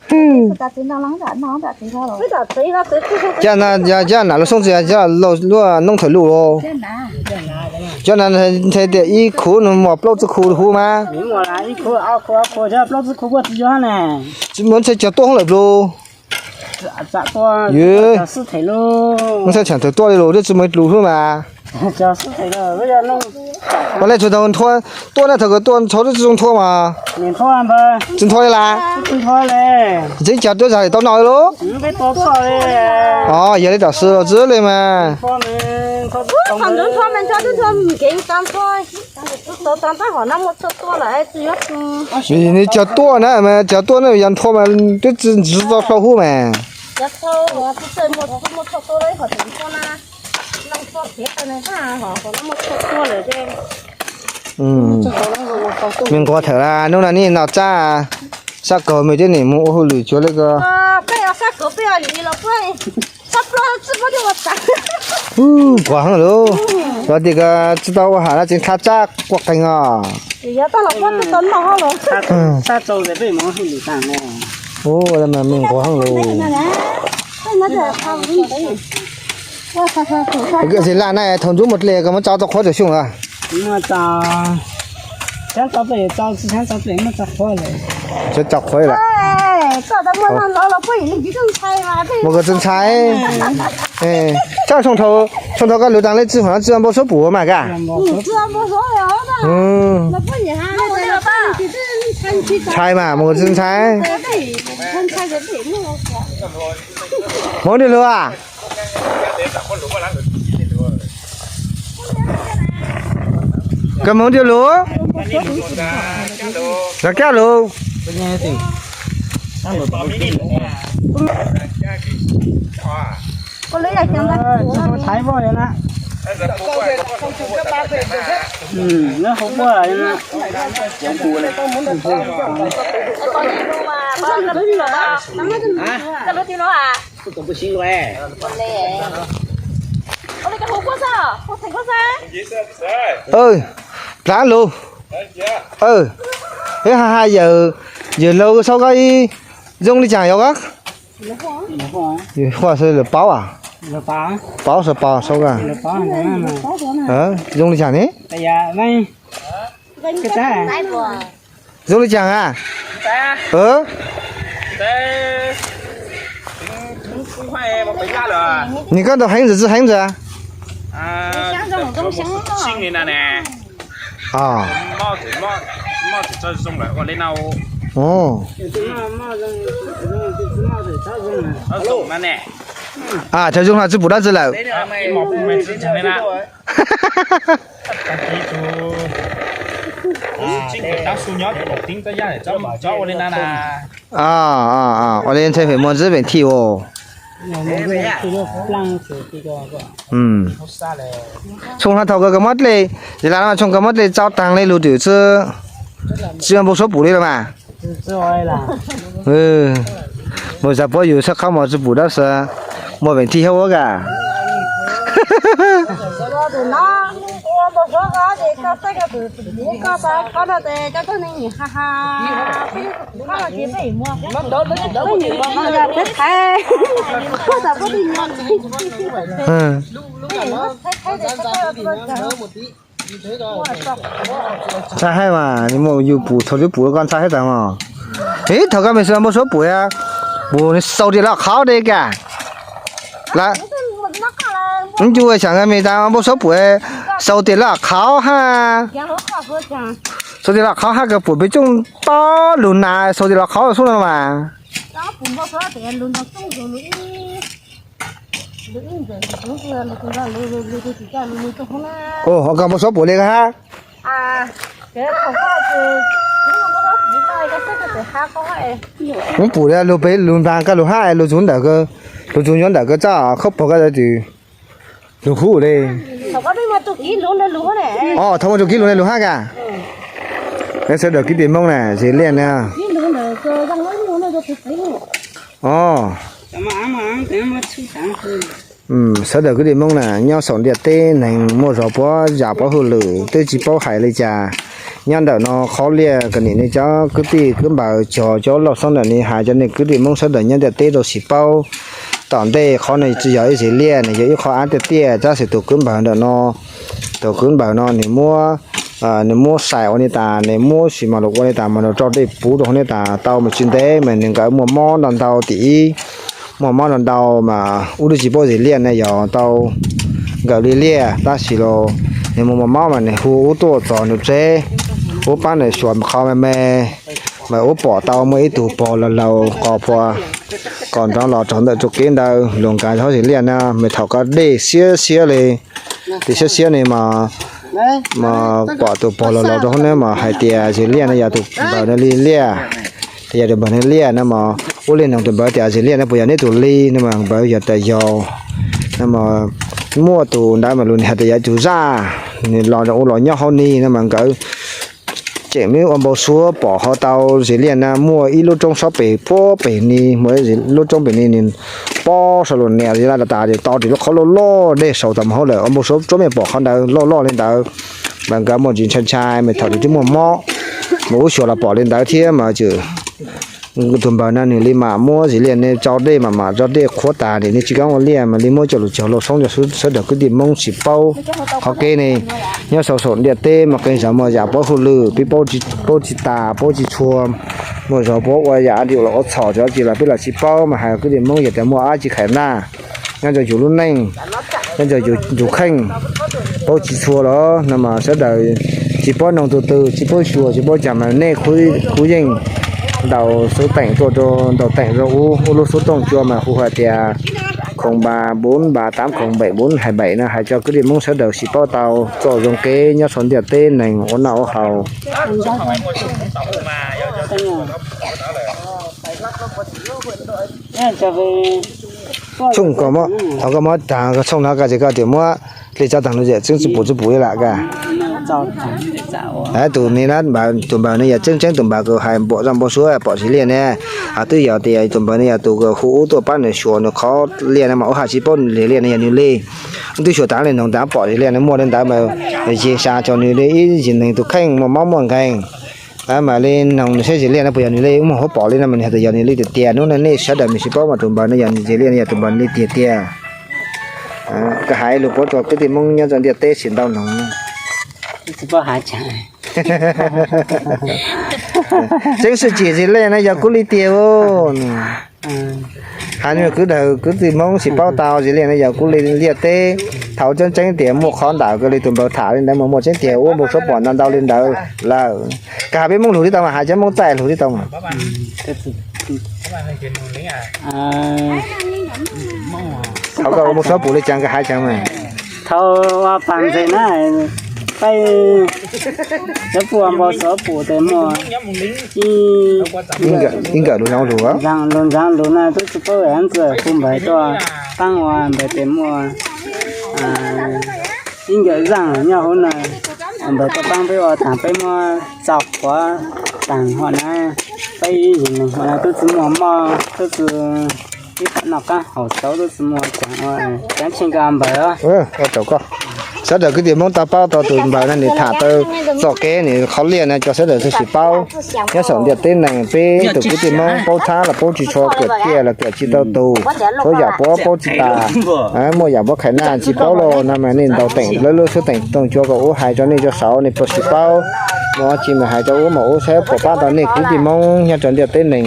Cov no, cov nam lub xoob tsis yog cov luaj noob thawm luj los? Cov no ntshe tias ib khub no muaj plaub tsib khub huv mas. Muab ntshe cog tuaj hoob lawm pluj. Yus ntshai tsam tawm tuaj li los twb tsis muaj ib lus hlub mas. Ua li tsuas tau nthua tuaj na, thaum kawg tuaj ntshau twb tsis zoo nthua mas. Tsis nthua li las? Tseeb cas twb zam tau no li los? Os, yog li tam sim los txwv li mas. Nws cog tuaj na mas cog tuaj na yog nthua mas twb tsis ntxiv tau hlau hub mas. Me nquag thawm la hnub no nej noj tsab, sab kaug me tib nim mus ua hauj lwm cuag li ko. Nquag heev lauj, cov tias ko tsis tau ua ham no tseem thab tsab quaj qees os. Me nquag heev lauj. Sim laj na thaum ntxub mus dle koj muab tso tau qhuav tawm xyoo lawm? Tso qhuav lawm. Mus koj tsis ntshai. Tsam tsoo thaum koj lug taag le tsi hov no tsi npau suav pum mas kaj. Ntshai mas mus koj tsis ntshai. Moog dib lug a. Koj moog dib lug. Koj kaj lug. Plaab lug. Ib ha ha yawm, yawm laug saub koj ib zoo li caag yog koj? Huaj xwb lawv paub a? Paub saub paub saub koj. Zoo li caag ne? Zoo li caag a? Nwg koj ntau heev ntawd tsi heev ntawd? Cov zoo no tsi pum dlaab tsi lawm. Ua li ntshai feem muaj ntxwb feem thij os. Tshooj hlo thaum koj koj muab dlej, yog lawm no tshooj koj muab dlej tsau taag le lug twm tsi, tsi npau suav pum li los mas. Mus zag puab yus sab qhov muag tsi pum dab tsi, muaj feem thij hab ua kag. Ntshai hab mas, yus pum thaum twb pum koj ntshai hab tas mog. Ib thaum koj me xwb npau suav pum, pum xaus tim laj qhauv deb kag. Ib ncu xyaam koj me tas npau suav pum, xaus tim laj qhauv hab. Xaus tim laj qhauv hab koj pum peb tsooj tob lug nas xaus tim laj qhauv xwb no mas. Koj npau suav pum li koj hab. Muab pum li lug pem lug npaag koj lug hab, lug txug ntawm, lug txug nyob ntawm koj txaj khaub pag koj tws lug hub li. Thaum muaj tug kiv lug na lug hab kag. Sawv daws kwv tij Moob na, zes liaj na. Sawv daws kwv tij Moob na, nyob saum ntiaj teb neeg muaj zog puab zam puab hauj lwm twb tsi paub hais li cas. Nyob ntawm no qhov liaj kom nim no cov kwv tij kwv npawg cog cov lauj xoob ntawm no hais cov niag kwv tij Hmoob sawv daws nyob ntiaj teb rau tsis paub. Tom ntej qhov no tsis yog ib zis liaj, nws yog ib qho av tiaj tiaj, tab sis tus kwv npawg ntawm no, tus kwv npawg no nws muab, nws muab xais ua li tas, nws muab sis mas los ua li tas mas nws tso dej puv rau hauv li tas tau mas tsis ntev mas nws nkawd muaj mob ntau ntau tim ib, muaj mob ntau ntau mas ub twb tsis paub zis liaj ne yog tau nkawd li liaj, tab sis los nws muaj mob mas nws hu ub tuaj txog nws tsev, ub pab nws xyuas qhov me me, mas ub pom tau muaj ib tug pog laus laus qos phua, qos nrov los rau ntawm tus kev ntawd los nkawd zis liaj na, mas thaum koj dej siab siab li, dej siab siab li mas, mas pom tus pog laus laus rau hauv na mas hais tias zis liaj no yog tus npawg no li liaj, yog tus npawg no liaj na mas ub li noog tus npawg tias zis liaj no puas yog neb tus li no mas npawg yog tas yog, no mas muaj tus ntawd mas lus nws hais tias yog tus zaj, nws los ua los nyob hauv ni no mas nkawd tseem muab ua npau suav pom ho tau zis liaj na muaj ib lub roob sob pem puag pem ni, muaj lub roob pem ni nws pob saum lub niam zis liaj tas tas to ris lub qhov loj loj dej saum tas mus hauv lawm, ua npau suav tsuab me pom qhov ntawd loj loj li ntawd. Mas nkawd muaj ntsis ntshai ntshai mas thaum tus twb muaj mob, mas ub xyuas los pom li ntawd thiab mas tseem tus npawg no nws li mam muab zis liaj ne tso dej mam mam tso dej qhuav tas nim ne tsis kam ua liaj mas li muab coj lug cog lauj xoob rau sawv daws kwv tij Hmoob tsis paub qhov kev ne. Nyob saum saum ntiaj teb mas qee zaug muaj yam paub hauj lwm peb paub tsis tas paub tsis tshua, muaj zaug paub ua yam diam los ua txhaum tsis los peb los tsis paub mas hais kwv tij Hmoob yog tias muaj dab tsi khaiv naj nyob rau yus lub neej, nyob rau yus kheej, paub tsis tshua los no mas sawv daws tsis paub noog tus twg tsis paub xyuas tsis paub cag mas nej kuj yeej ntaus xuv teem tuaj rau, ntaus teem rau ub, ub lub xuv tooj cua mas hu hais tias không ba bốn ba tám không bảy bốn hai bảy no hais rau kwv tij Hmoob sawv daws tsis paub tau txoj zoo kev nyob saum ntiaj teb neeg ua noj ua haus. Tshooj ko, thaum koj muab tag tshooj no koj tsis koj tias muab li tso tag no tseem txwb pum txwb pum ib lam koj. Tus ni na, tus npawg no yog tseeb tseeb tus npawg kws hais npaum zoj npau suav pom zis liaj ne, ho twb yog tias tus npawg no yog tus kws hu ub tuaj pab nws xyuas nws qhov liaj no mas ub hais tsis paub zis liaj no yog nws li. Twb xyuas tas li noog tas pom zis liaj no muaj li ntawd mas yig sa tso nws li ib zis neeg tus kheej muaj mob muaj nkeeg. Mas li noog nws saib zis liaj no puas yog nws li, ub muaj huab pom li no mas nws hais tias yog nws li tiag tiag. Hnub no nej sawv daws mas tsis paub mas tus npawg no yog zis liaj no yog tus npawg li tiag tiag. Koj hais lus paub rau kwv tij Hmoob nyob rau ntiaj teb tsis ntau noog. Tseeb swm tsim zis liaj no yog kuv li tiag. Hais no kwv daws kwv tij Hmoob tsis paub tau zis liaj no yog kuv li liaj teb. Thaum tseeb tseeb tias muaj qhov ntawd kws li tus npawg tham li ntawd mas muaj tseeb tiag, ub npau suav pom ntau ntau li ntawd lawm. Koj hais peb Hmoob lug li tau mas, hais cov Hmoob txaij lug li tau mas. Thaum koj ua npau suav pum li cas koj hais cas mas. Thaum ua pas ntses na, peb cov pua npau suav pum tes muaj ib nkawm lug zoov lug, lug zoov lug na twb tsis paub ntxiv, hu npawg tuaj paab ua npawg tes muaj ib nkawm zaaj nyob hauv na, npawg tuaj paab peb ua taag peb muab txaus qhuav taag huam na, peb ib yim neeg huam na twb tsis muaj mob, twb tsis ib qhov noj qaab haus tsaub, twb tsis muaj caag ua caab tsheej koj npawg. Sawv daws kwv tij Hmoob tau paub tau tus npawg no nws tham tau txoj kev nws qhov liaj no cov sawv daws txhua sim paub. Nyob saum ntiaj teb neeg peb tus kwv tij Hmoob paub tshab los paub tsis tshua, kawm tiaj los kawm tsis tau tus, txhua yam paub paub tsis tas, muaj yam paub khaiv naj tsis paub los no mas nej ntaus teem lawv lub xub teem tooj cua kom ub hais rau nej tso saud nej puas sim paub. Muaj dab tsi mas hais rau ub mas ub saib puas pab tau nej kwv tij Hmoob nyob rau ntiaj teb neeg.